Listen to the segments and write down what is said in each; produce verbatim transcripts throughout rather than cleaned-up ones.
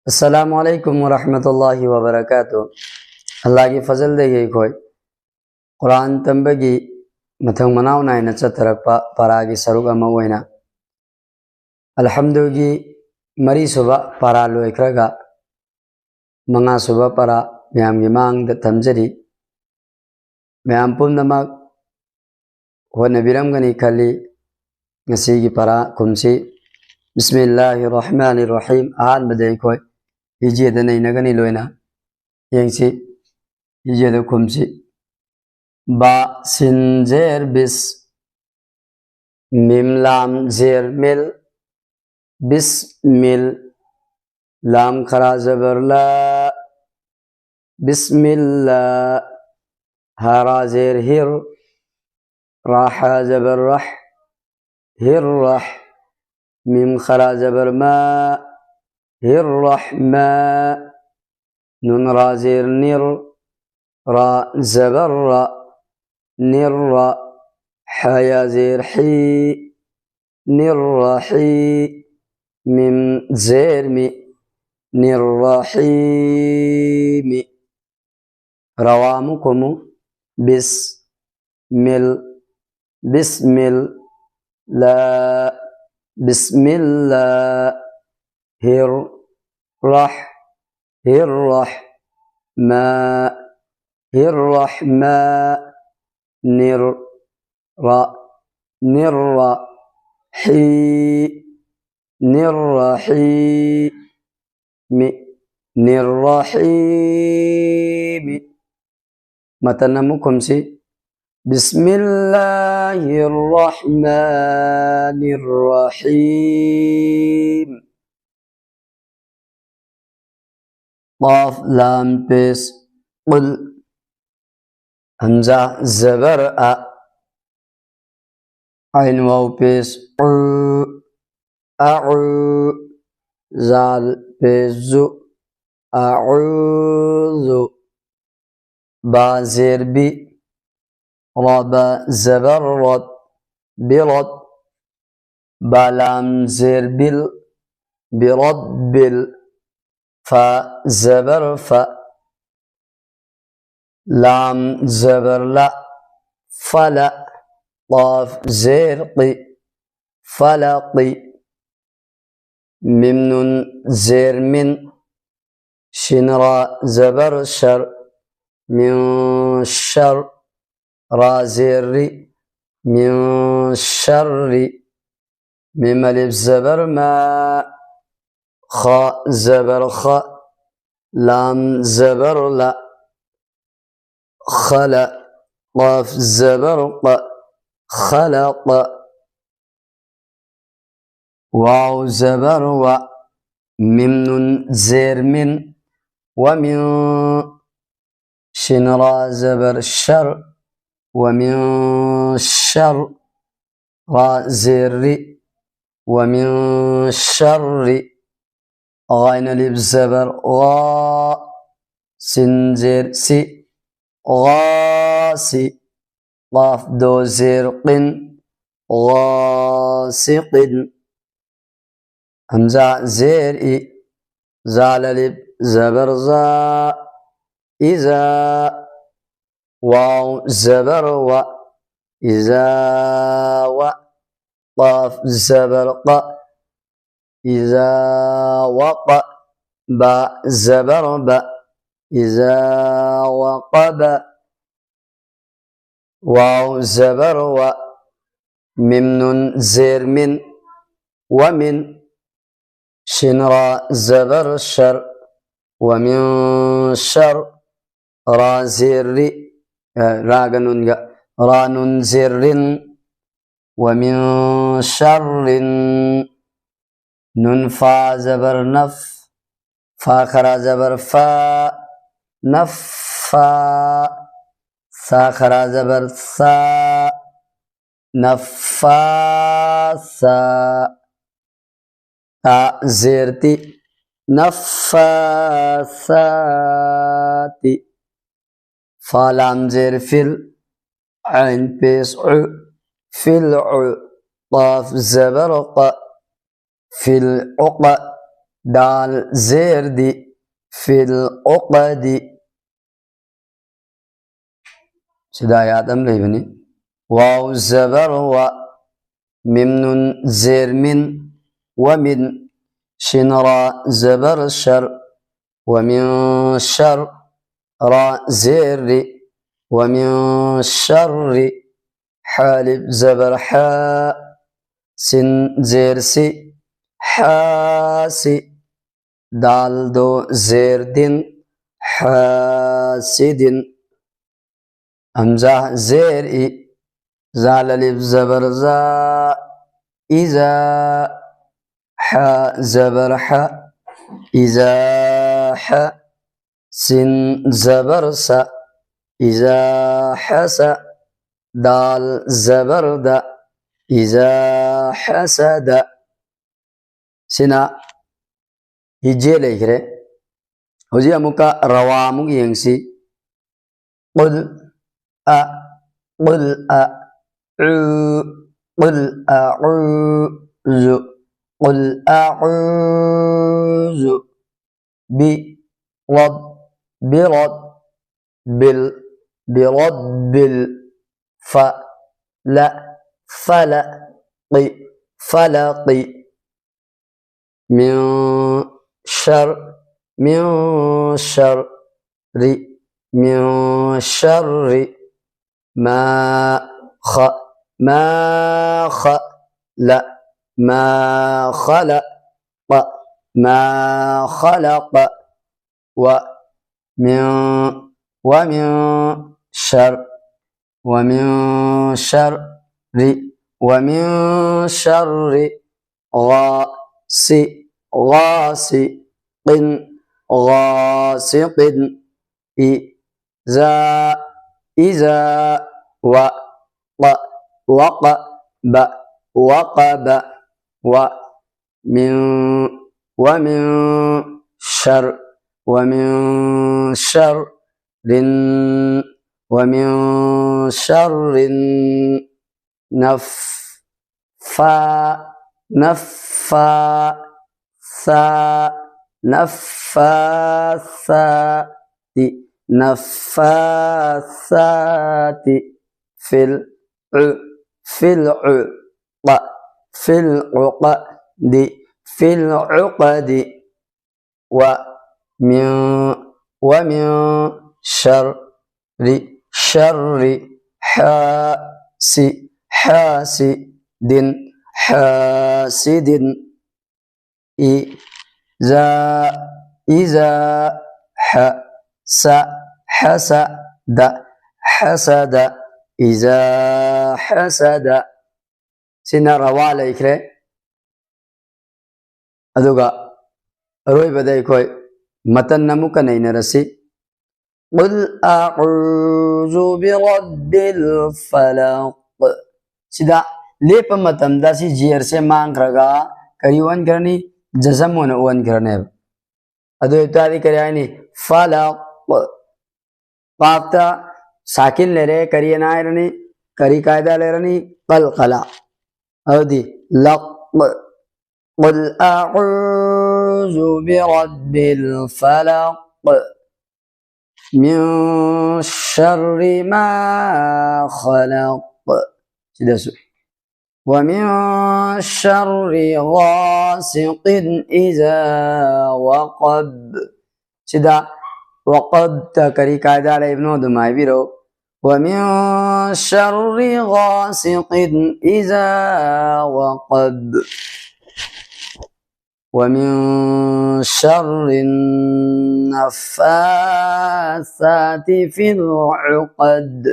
ꯑꯁꯂꯥꯃꯨ ꯑꯂꯥꯏꯀꯨꯝ ꯋꯔꯍꯃꯇꯨꯜꯂꯥꯍꯤ ꯋꯕꯔꯀꯥꯇꯨ꯫ ꯑꯜꯂꯥꯍꯒꯤ ꯐꯖꯜꯗꯒꯤ ꯑꯩꯈꯣꯏ ꯀꯨꯔꯥꯟ ꯇꯝꯕꯒꯤ ꯃꯊꯪ ꯃꯅꯥꯎ ꯅꯥꯏꯅ ꯆꯠꯊꯔꯛꯄ ꯄꯔꯥꯒꯤ ꯁꯔꯨꯛ ꯑꯃ ꯑꯣꯏꯅ ꯑꯜꯍꯝꯗꯨꯒꯤ ꯃꯔꯤꯁꯨꯕ ꯄꯔꯥ ꯂꯣꯏꯈ꯭ꯔꯒ ꯃꯉꯥꯁꯨꯕ ꯄꯔꯥ ꯃꯌꯥꯝꯒꯤ ꯃꯥꯡꯗ ꯊꯝꯖꯔꯤ꯫ ꯃꯌꯥꯝ ꯄꯨꯝꯅꯃꯛ ꯍꯣꯠꯅꯕꯤꯔꯝꯒꯅꯤ ꯈꯜꯂꯤ꯫ ꯉꯁꯤꯒꯤ ꯄꯔꯥ ꯈꯨꯝꯁꯤ꯫ ꯕꯤꯁꯃꯤꯜꯂꯥꯍꯤ ꯔꯍꯃꯥꯅꯤ ꯔꯍꯤꯝ꯫ ꯑꯍꯥꯟꯕꯗ ꯑꯩꯈꯣꯏ ꯍꯤꯖꯦꯗ ꯅꯩꯅꯒꯅꯤ ꯂꯣꯏꯅ꯫ ꯌꯦꯡꯁꯤ꯫ ꯍꯤꯖꯦꯗ ꯈꯨꯝꯁꯤ꯫ ꯕꯥ ꯁꯤꯟ ꯖꯦꯔ ꯕꯤꯁ꯫ Meme ꯂꯥꯝ ꯖꯦꯔ meal. ꯕꯤꯁꯃꯤꯜ꯫ ꯂꯥꯝ ꯈꯔꯥ ꯖꯕꯔ ꯂꯥ꯫ ꯕꯤꯁꯃꯤꯜꯂꯥ꯫ ꯍꯥ ꯔꯥ ꯖꯦꯔ ꯍꯤꯔ꯫ ꯔꯥ ꯍꯥ ꯖꯕꯔ ꯔꯍ꯫ ꯍꯤꯔ ꯔꯍ꯫ ꯃꯤꯝ ꯈꯔꯥ ꯖꯕꯔ ꯃꯥ꯫ ꯍꯤꯔ ꯔꯍ ꯃꯥ꯫ ꯅꯨꯟ ꯔꯥ ꯖꯦꯔ ꯅꯤꯔ꯫ ꯔꯥ ꯖꯕꯔ ꯔꯥ꯫ ꯅꯤꯔ ꯔꯥ꯫ ꯍꯥ ꯌꯥ ꯖꯦꯔ ꯍꯤ꯫ ꯅꯤꯔ ꯔꯍꯤ꯫ ꯃꯤꯝ ꯖꯦꯔ ꯃꯤ꯫ ꯅꯤꯔ ꯔꯍꯤꯃꯤ꯫ ꯔꯋꯥ ꯑꯃꯨꯛ ꯈꯨꯝꯃꯨ꯫ ꯕꯤꯁ ꯃꯤꯜ꯫ ꯕꯤꯁꯃꯤꯜ꯫ ꯂꯥ꯫ ꯕꯤꯁꯃꯤꯜꯂꯥ꯫ ꯍꯤꯔ ꯔꯍ꯫ ꯍꯤꯔ ꯔꯍ ꯃꯥ꯫ ꯍꯤꯔ ꯔꯍ ꯃꯥ꯫ ꯅꯤꯔ ꯔ꯫ ꯅꯤꯔ ꯔ꯫ ꯍꯤ꯫ ꯅꯤꯔ ꯔ ꯍꯤ꯫ ꯃꯤ꯫ ꯅꯤꯔ ꯔ ꯍꯤ ꯃꯤ꯫ ꯃꯇꯟ ꯑꯃꯨꯛ ꯈꯨꯝꯁꯤ꯫ ꯕꯤꯁꯃꯤꯜꯂꯥꯍꯤꯔ ꯔꯍꯃꯥꯅꯤꯔ ꯔꯍꯤꯝ꯫ ꯀꯥꯐ ꯂꯥꯝ paste cool. ꯍꯝꯖꯥ ꯖꯕꯔ ꯑ꯫ ꯑꯥꯏꯟ ꯋꯥꯎ ꯄꯦꯁ ꯎ꯫ ꯑꯎ꯫ ꯖꯥꯜ ꯄꯦꯁ ꯖꯨ꯫ ꯑꯎꯖꯨ꯫ ꯕꯥ ꯖꯦꯔ ꯕꯤ꯫ ꯔ ꯕꯥ ꯖꯕꯔ ꯔꯠ꯫ ꯕꯤꯔꯠ꯫ ꯕꯥ ꯂꯥꯝ ꯖꯦꯔ ꯕꯤꯜ꯫ ꯕꯤꯔꯠ ꯕꯤꯜ꯫ ف زبر ف، لام زبر ل، فل، قاف زير ق، فلق. ميم نون زير من، شين را زبر شر، من شر، را زير ر، من شر. ميم ألف زبر ما، خاء زبر خ، لام زبر ل، خل، قاف زبر ق، خلق. واو زبر و، ميم نون زير من، ومن، شين را زبر شر، ومن شر، را زير ر، ومن شر. غين ألف زبر غا، سين زير س، غاسق. قاف دو زير ق، غاسق. همزة زير إ، زال ألف زبر زا، إذا. واو زبر و، إذا و. قاف زبر ق، إذا وق. با زبر ب، إذا وقب. واو زبر و، ميم نون زير من، ومن. شين را زبر شر، ومن شر. را زير ر، آه، را غ نون غ. را نون زير ر، ومن شر. نون فا زبر نف، فا خرا زبر فا، نفا. ثا خرا زبر ثا، نفاثا. تاء زير ت، نفاثات. فا لام زير فل، عين پيش ع، فلع. قاف زبر ق، فلعق. ꯗꯥꯜ ꯖꯦꯔꯗꯤ, في العقد꯫ ꯁꯤꯗ ꯑꯥꯌꯥꯠ ꯑꯃ ꯂꯩꯕꯅꯤ꯫ ꯋꯥꯎ ꯖꯕꯔ ꯋꯥ, ꯃꯤꯝ ꯅꯨꯟ ꯖꯦꯔ ꯃꯤꯟ, ꯋꯥ ꯃꯤꯟ, ꯁꯤꯟ ꯔꯥ ꯖꯕꯔ ꯁꯔ, ꯋꯥ ꯃꯤꯟ ꯁꯔ, ꯔꯥ ꯖꯦꯔ ꯔꯤ, ꯋꯥ ꯃꯤꯟ ꯁꯔ ꯔꯤ, ꯍꯥ ꯂꯤꯞ ꯖꯕꯔ ꯍꯥ، ꯁꯤꯟ ꯖꯦꯔ ꯁꯤ، ꯍꯥ ꯁꯤ، ꯗꯥꯜ ꯗꯣ ꯖꯦꯔ ꯗꯤꯟ، ꯍꯥ ꯁꯤ ꯗꯤꯟ꯫ ꯍꯝꯖꯥ ꯖꯦꯔ ꯏ، ꯖꯥꯜ ꯑꯂꯤꯐ ꯖꯕꯔ ꯖꯥ، ꯏꯖꯥ, ꯍꯥ ꯖꯕꯔ ꯍꯥ، ꯏꯖꯥ ꯍꯥ، ꯁꯤꯟ ꯖꯕꯔ ꯁꯥ، ꯏꯖꯥ ꯍꯥ ꯁꯥ, ꯗꯥꯜ ꯖꯕꯔ ꯗꯥ, ꯏꯖꯥ ꯍꯥ ꯁꯥ ꯗꯥ꯫ ꯁꯤꯅ ꯍꯤꯖꯦ ꯂꯩꯈ꯭ꯔꯦ꯫ ꯍꯧꯖꯤꯛ ꯑꯃꯨꯛꯀ ꯔꯋꯥ ꯑꯃꯨꯛ ꯌꯦꯡꯁꯤ꯫ ꯀꯨꯜ ꯑ ꯀꯨꯜ ꯑ ꯎ ꯀꯨꯜ ꯑ ꯎ ꯖꯨ ꯀꯨꯜ ꯑ ꯎ ꯖꯨ ꯕꯤ ꯔꯕ ꯕꯤ ꯔꯕ ꯕꯤꯜ ꯕꯤ ꯔꯕ ꯕꯤꯜ ꯐ ꯂ ꯐ ꯂ ꯀꯤ ꯐ ꯂ ꯀꯤ ꯃꯤꯟ ꯁꯔ ꯃꯤꯟ ꯁꯔ ꯔꯤ ꯃꯤꯟ ꯁꯔ ꯔꯤ ꯃꯥ ꯈ ꯃꯥ ꯈ ꯂ ꯃꯥ ꯈ ꯂ ꯄ ꯃꯥ ꯈ ꯂ ꯄ ꯋꯥ ꯃꯤꯟ ꯋꯥ ꯃꯤꯟ ꯁꯔ ꯋꯥ ꯃꯤꯟ ꯁꯔ ꯔꯤ ꯋꯥ ꯃꯤꯟ ꯁꯔ ꯔꯤ ꯒꯥ ꯁꯤ ꯒꯥ ꯁꯤ ꯀꯤꯟ ꯒꯥ ꯁꯤ ꯀꯤꯟ ꯏ ꯖꯥ ꯏ ꯖꯥ ꯋꯥ ꯀ ꯋꯥ ꯀ ꯕ ꯋꯥ ꯀ ꯕ ꯋꯥ ꯃꯤꯟ ꯋꯥ ꯃꯤꯟ ꯁꯔ ꯋꯥ ꯃꯤꯟ ꯁꯔ ꯔꯤꯟ ꯋꯥ ꯃꯤꯟ ꯁꯔ ꯔꯤꯟ ꯅꯐ ꯐꯥ ꯅꯐ ꯐꯥ ثا، نفاثات، نفاثات، في الع-، في العق-، في العقد، في العقد، ومن، ومن شر، شر حاس-، حاسد، حاسد، إذا، إذا ح-، س-، حسد، حسد، إذا حسد. ꯁꯤꯅ ꯔꯋꯥ ꯂꯩꯈ꯭ꯔꯦ꯫ ꯑꯗꯨꯒ ꯑꯔꯣꯏꯕꯗ ꯑꯩꯈꯣꯏ ꯃꯇꯟ ꯑꯃꯨꯛꯀ ꯅꯩꯅꯔꯁꯤ꯫ قل أعوذ برب الفلق. ꯁꯤꯗ ꯂꯦꯞꯄ ꯃꯇꯝꯗ ꯁꯤ ꯖꯦꯔꯁꯦ ꯃꯥꯡꯈ꯭ꯔꯒ ꯀꯔꯤ ꯑꯣꯟꯈ꯭ꯔꯅꯤ? ꯖꯖꯝ ꯑꯣꯏꯅ ꯑꯣꯟꯈ꯭ꯔꯅꯦꯕ꯫ ꯑꯗꯨ ꯑꯣꯏꯇꯥꯔꯗꯤ ꯀꯔꯤ ꯍꯥꯏꯅꯤ? ꯐꯂꯛ꯫ ꯄꯥꯞꯇ ꯁꯥꯀꯤꯟ ꯂꯩꯔꯦ, ꯀꯔꯤ ꯑꯅ ꯍꯥꯏꯔꯅꯤ? ꯀꯔꯤ ꯀꯥꯏꯗ ꯂꯩꯔꯅꯤ? ꯀꯜꯀꯂꯥ꯫ ꯑꯗꯨꯗꯤ ꯂꯛ꯫ قل أعوذ برب الفلق. من شر ما خلق. ꯁꯤꯗꯁꯨ. ومن شر غاسق إذا وقب. ꯁꯤꯗ ꯋꯥꯀꯕꯇ ꯀꯔꯤ ꯀꯥꯏꯗ ꯂꯩꯕꯅꯣ ꯑꯗꯨꯝ ꯍꯥꯏꯕꯤꯔꯣ꯫ ومن شر غاسق إذا وقب. ومن شر النفاثات في العقد.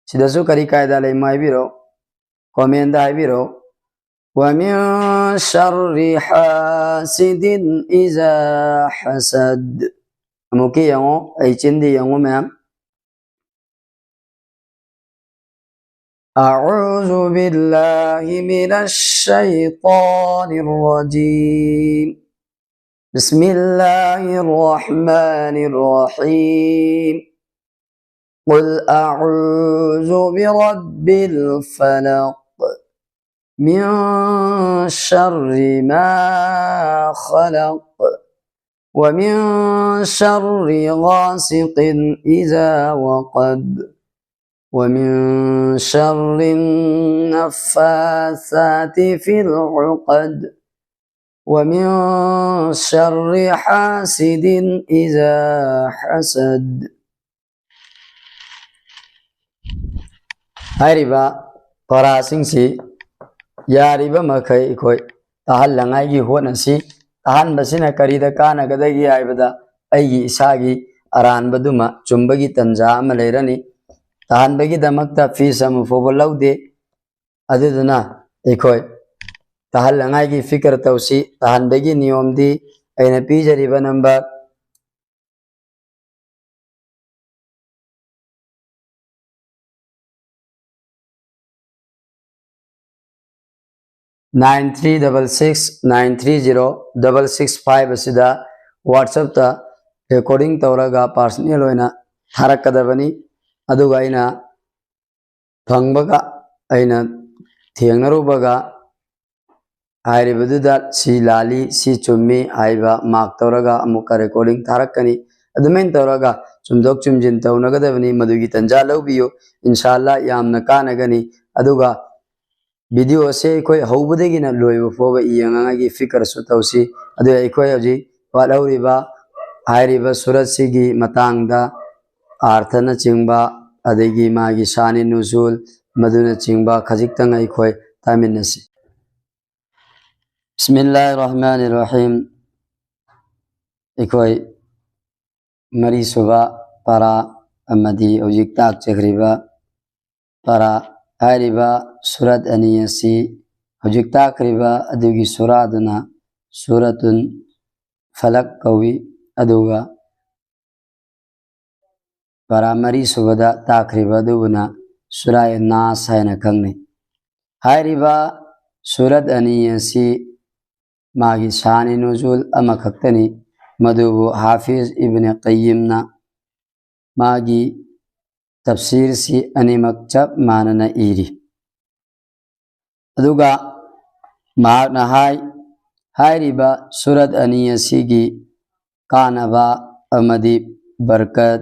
ꯁꯤꯗꯁꯨ ꯀꯔꯤ ꯀꯥꯏꯗ ꯂꯩꯃꯣ ꯍꯥꯏꯕꯤꯔꯣ, ꯀꯣꯃꯦꯟꯗ ꯍꯥꯏꯕꯤꯔꯣ꯫ ومن شر حاسد إذا حسد. ꯑꯃꯨꯛꯀꯤ ꯌꯦꯡꯉꯣ, ꯑꯩ ꯆꯤꯟꯗꯤ ꯌꯦꯡꯉꯣ ꯃꯌꯥꯝ꯫ أعوذ بالله من الشيطان الرجيم. بسم الله الرحمن الرحيم. قل أعوذ برب الفلق. من شر ما خلق، ومن شر غاسق إذا وقب، ومن شر النفاثات في العقد، ومن شر حاسد إذا حسد. ꯍꯥꯏꯔꯤꯕ ꯄꯔꯥꯁꯤꯡꯁꯤ ꯌꯥꯔꯤꯕ ꯃꯈꯩ ꯑꯩꯈꯣꯏ ꯇꯥꯍꯜꯂꯉꯥꯏꯒꯤ ꯍꯣꯠꯅꯁꯤ꯫ ꯇꯥꯍꯟꯕꯁꯤꯅ ꯀꯔꯤꯗ ꯀꯥꯟꯅꯒꯗꯒꯦ ꯍꯥꯏꯕꯗ, ꯑꯩꯒꯤ ꯏꯁꯥꯒꯤ ꯑꯔꯥꯟꯕꯗꯨꯃ ꯆꯨꯝꯕꯒꯤ ꯇꯟꯖꯥ ꯑꯃ ꯂꯩꯔꯅꯤ꯫ ꯇꯥꯍꯟꯕꯒꯤꯗꯃꯛꯇ fees ꯑꯃ ꯐꯥꯎꯕ ꯂꯧꯗꯦ꯫ ꯑꯗꯨꯗꯨꯅ ꯑꯩꯈꯣꯏ ꯇꯥꯍꯜꯂꯉꯥꯏꯒꯤ ꯐꯤꯀꯔ ꯇꯧꯁꯤ꯫ ꯇꯥꯍꯟꯕꯒꯤ ꯅꯤꯌꯣꯝꯗꯤ ꯑꯩꯅ ꯄꯤꯖꯔꯤꯕ number nine three double six nine three zero double six five ꯑꯁꯤꯗ WhatsApp-ꯇ recording ꯇꯧꯔꯒ personal ꯑꯣꯏꯅ ꯊꯥꯔꯛꯀꯗꯕꯅꯤ꯫ ꯑꯗꯨꯒ ꯑꯩꯅ ꯐꯪꯕꯒ, ꯑꯩꯅ ꯊꯦꯡꯅꯔꯨꯕꯒ, ꯍꯥꯏꯔꯤꯕꯗꯨꯗ ꯁꯤ ꯂꯥꯜꯂꯤ, ꯁꯤ ꯆꯨꯝꯃꯤ ꯍꯥꯏꯕ mark ꯇꯧꯔꯒ ꯑꯃꯨꯛꯀ recording ꯊꯥꯔꯛꯀꯅꯤ꯫ ꯑꯗꯨꯃꯥꯏꯅ ꯇꯧꯔꯒ ꯆꯨꯝꯗꯣꯛ ꯆꯨꯝꯖꯤꯟ ꯇꯧꯅꯒꯗꯕꯅꯤ꯫ ꯃꯗꯨꯒꯤ ꯇꯟꯖꯥ ꯂꯧꯕꯤꯌꯨ꯫ ꯏꯟꯁꯥ ꯑꯜꯂꯥ ꯌꯥꯝꯅ ꯀꯥꯟꯅꯒꯅꯤ꯫ ꯑꯗꯨꯒ video ꯑꯁꯤ ꯑꯩꯈꯣꯏ ꯍꯧꯕꯗꯒꯤꯅ ꯂꯣꯏꯕ ꯐꯥꯎꯕ ꯌꯦꯡꯉꯉꯥꯏꯒꯤ ꯐꯤꯀꯔꯁꯨ ꯇꯧꯁꯤ꯫ ꯑꯗꯨ ꯑꯩꯈꯣꯏ ꯍꯧꯖꯤꯛ ꯋꯥꯠꯍꯧꯔꯤꯕ ꯍꯥꯏꯔꯤꯕ ꯁꯨꯔꯠꯁꯤꯒꯤ ꯃꯇꯥꯡꯗ ꯑꯥꯔꯊꯅꯆꯤꯡꯕ, ꯑꯗꯒꯤ ꯃꯥꯒꯤ ꯁꯥꯅꯤ ꯅꯨꯖꯨꯜ, ꯃꯗꯨꯅꯆꯤꯡꯕ ꯈꯖꯤꯛꯇꯪ ꯑꯩꯈꯣꯏ ꯇꯥꯃꯤꯟꯅꯁꯤ꯫ ꯕꯤꯁꯃꯤꯜꯂꯥꯍꯤꯔ ꯔꯍꯃꯥꯅꯤꯔ ꯔꯍꯤꯝ꯫ ꯑꯩꯈꯣꯏ ꯃꯔꯤꯁꯨꯕ ꯄꯔꯥ ꯑꯃꯗꯤ ꯍꯧꯖꯤꯛ ꯇꯥꯛꯆꯈ꯭ꯔꯤꯕ ꯄꯔꯥ, ꯍꯥꯏꯔꯤꯕ ꯁꯨꯔꯠ ꯑꯅꯤ ꯑꯁꯤ ꯍꯧꯖꯤꯛ ꯇꯥꯛꯈ꯭ꯔꯤꯕ ꯑꯗꯨꯒꯤ ꯁꯨꯔꯥꯗꯨꯅ ꯁꯨꯔꯇꯨꯟ ꯐꯂꯛ ꯀꯧꯏ, ꯑꯗꯨꯒ ꯄꯔꯥ ꯃꯔꯤ ꯁꯨꯕꯗ ꯇꯥꯛꯈ꯭ꯔꯤꯕ ꯑꯗꯨꯕꯨꯅ ꯁꯨꯔꯥ ꯅꯥꯁ ꯍꯥꯏꯅ ꯈꯪꯅꯩ꯫ ꯍꯥꯏꯔꯤꯕ ꯁꯨꯔꯠ ꯑꯅꯤ ꯑꯁꯤ ꯃꯥꯒꯤ ꯁꯥꯅꯤ ꯅꯨꯖꯨꯜ ꯑꯃꯈꯛꯇꯅꯤ, ꯃꯗꯨꯕꯨ ꯍꯥꯐꯤꯖ ꯏꯕꯅ ꯀꯌꯤꯝꯅ ꯃꯥꯒꯤ ꯇꯐꯁꯤꯔꯁꯤ ꯑꯅꯤꯃꯛ ꯆꯞ ꯃꯥꯟꯅꯅ ꯏꯔꯤ꯫ ꯑꯗꯨꯒ ꯃꯍꯥꯛꯅ ꯍꯥꯏ, ꯍꯥꯏꯔꯤꯕ ꯁꯨꯔꯠ ꯑꯅꯤ ꯑꯁꯤꯒꯤ ꯀꯥꯟꯅꯕ ꯑꯃꯗꯤ ꯕꯔꯀꯠ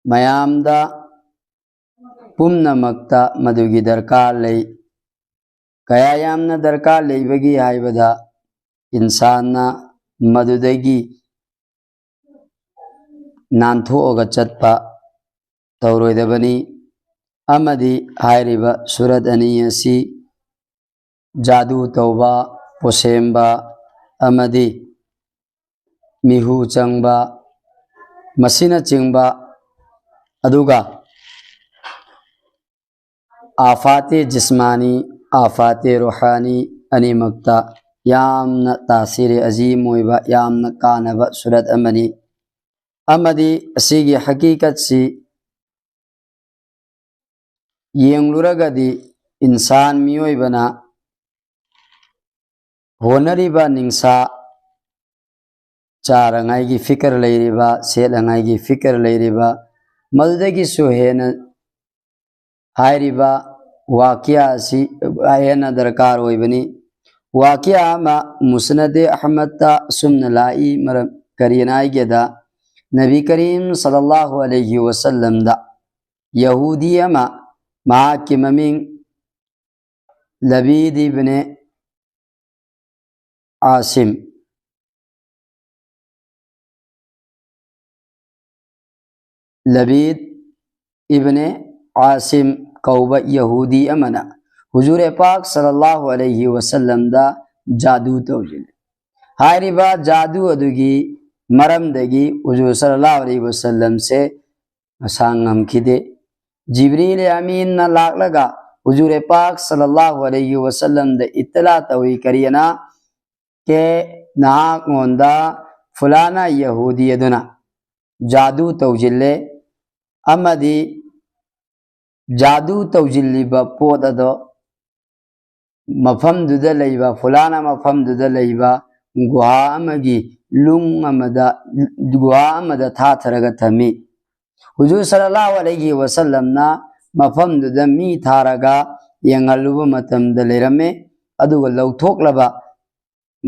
ꯃꯌꯥꯝꯗ ꯄꯨꯝꯅꯃꯛꯇ ꯃꯗꯨꯒꯤ ꯗꯔꯀꯥꯔ ꯂꯩ꯫ ꯀꯌꯥ ꯌꯥꯝꯅ ꯗꯔꯀꯥꯔ ꯂꯩꯕꯒꯦ ꯍꯥꯏꯕꯗ, ꯏꯟꯁꯥꯟꯅ ꯃꯗꯨꯗꯒꯤ ꯅꯥꯟꯊꯣꯛꯑꯒ ꯆꯠꯄ ꯇꯧꯔꯣꯏꯗꯕꯅꯤ꯫ ꯑꯃꯗꯤ ꯍꯥꯏꯔꯤꯕ ꯁꯨꯔꯠ ꯑꯅꯤ ꯑꯁꯤ ꯖꯥꯗꯨ ꯇꯧꯕ, ꯄꯣꯁꯦꯝꯕ ꯑꯃꯗꯤ ꯃꯤꯍꯨ ꯆꯪꯕ, ꯃꯁꯤꯅꯆꯤꯡꯕ, ꯑꯗꯨꯒ ꯑꯥꯐꯥꯇꯦ ꯖꯤꯁꯃꯥꯅꯤ, ꯑꯥꯐꯥꯇꯦ ꯔꯨꯍꯥꯅꯤ ꯑꯅꯤꯃꯛꯇ ꯌꯥꯝꯅ ꯇꯥꯁꯤꯔꯦ ꯑꯖꯤꯝ ꯑꯣꯏꯕ, ꯌꯥꯝꯅ ꯀꯥꯟꯅꯕ ꯁꯨꯔꯠ ꯑꯃꯅꯤ꯫ ꯑꯃꯗꯤ ꯑꯁꯤꯒꯤ ꯍꯀꯤꯀꯠꯁꯤ ꯌꯦꯡꯂꯨꯔꯒꯗꯤ, ꯏꯟꯁꯥꯟ ꯃꯤꯑꯣꯏꯕꯅ ꯍꯣꯠꯅꯔꯤꯕ ꯅꯤꯡꯁꯥ, ꯆꯥꯔꯉꯥꯏꯒꯤ ꯐꯤꯀꯔ ꯂꯩꯔꯤꯕ, ꯁꯦꯠꯅꯉꯥꯏꯒꯤ ꯐꯤꯀꯔ ꯂꯩꯔꯤꯕ, ꯃꯗꯨꯗꯒꯤꯁꯨ ꯍꯦꯟꯅ ꯍꯥꯏꯔꯤꯕ ꯋꯥꯀꯤꯌꯥ ꯑꯁꯤ ꯍꯦꯟꯅ ꯗꯔꯀꯥꯔ ꯑꯣꯏꯕꯅꯤ꯫ ꯋꯥꯀꯤꯌꯥ ꯑꯃ ꯃꯨꯁꯅꯗꯦ ꯑꯍꯃꯗꯇ ꯑꯁꯨꯝꯅ ꯂꯥꯛꯏ, ꯃꯔꯝ ꯀꯔꯤꯅ ꯍꯥꯏꯒꯦꯗ, ꯅꯕꯤ ꯀꯔꯤꯝ ꯁꯜꯂꯜꯂꯥꯍꯨ ꯑꯂꯩꯍꯤ ꯋꯁꯜꯂꯝꯗ ꯌꯍꯨꯗꯤ ꯑꯃ, ꯃꯍꯥꯛꯀꯤ ꯃꯃꯤꯡ ꯂꯕꯤꯗ ꯏꯕꯅꯦ ꯑꯥꯁꯤꯝ, ꯂꯕꯤꯗ ꯏꯕꯅꯦ ꯑꯥꯁꯤꯝ ꯀꯧꯕ ꯌꯍꯨꯗꯤ ꯑꯃꯅ ꯍꯨꯖꯨꯔꯦ ꯄꯥꯛ ꯁꯜꯂꯜꯂꯥꯍꯨ ꯑꯂꯩꯍꯤ ꯋꯁꯜꯂꯝꯗ ꯖꯥꯗꯨ ꯇꯧꯁꯤꯜꯂꯤ꯫ ꯍꯥꯏꯔꯤꯕ ꯖꯥꯗꯨ ꯑꯗꯨꯒꯤ ꯃꯔꯝꯗꯒꯤ ꯍꯨꯖꯨꯔ ꯁꯜꯂꯜꯂꯥꯍꯨ ꯑꯂꯩꯍꯤ ꯋꯁꯜꯂꯝꯁꯦ ꯃꯁꯥ ꯉꯝꯈꯤꯗꯦ꯫ ꯖꯤꯕ꯭ꯔꯤꯜ ꯑꯃꯤꯟꯅ ꯂꯥꯛꯂꯒ ꯍꯨꯖꯨꯔꯦ ꯄꯥꯛ ꯁꯜꯂꯜꯂꯥꯍꯨ ꯑꯂꯩꯍꯤ ꯋꯁꯜꯂꯝꯗ ꯏꯠꯇꯂꯥ ꯇꯧꯏ, ꯀꯔꯤꯅ ꯀꯦ ꯅꯍꯥꯛꯉꯣꯟꯗ ꯐꯨꯂꯥꯅꯥ ꯌꯍꯨꯗꯤ ꯑꯗꯨꯅ ꯖꯥꯗꯨ ꯇꯧꯁꯤꯜꯂꯦ ꯑꯃꯗꯤ ꯖꯥꯗꯨ ꯇꯧꯁꯤꯜꯂꯤꯕ ꯄꯣꯠ ꯑꯗꯣ ꯃꯐꯝꯗꯨꯗ ꯂꯩꯕ, ꯐꯨꯂꯥꯅꯥ ꯃꯐꯝꯗꯨꯗ ꯂꯩꯕ ꯒꯨꯍꯥ ꯑꯃꯒꯤ ꯂꯨꯡ ꯑꯃꯗ, ꯒꯨꯍꯥ ꯑꯃꯗ ꯊꯥꯊꯔꯒ ꯊꯝꯃꯤ꯫ ꯍꯨꯖꯨꯔ ꯁꯜꯂꯜꯂꯥꯍꯨ ꯑꯂꯩꯍꯤ ꯋꯁꯜꯂꯝꯅ ꯃꯐꯝꯗꯨꯗ ꯃꯤ ꯊꯥꯔꯒ ꯌꯦꯡꯍꯜꯂꯨꯕ ꯃꯇꯝꯗ ꯂꯩꯔꯝꯃꯦ꯫ ꯑꯗꯨꯒ ꯂꯧꯊꯣꯛꯂꯕ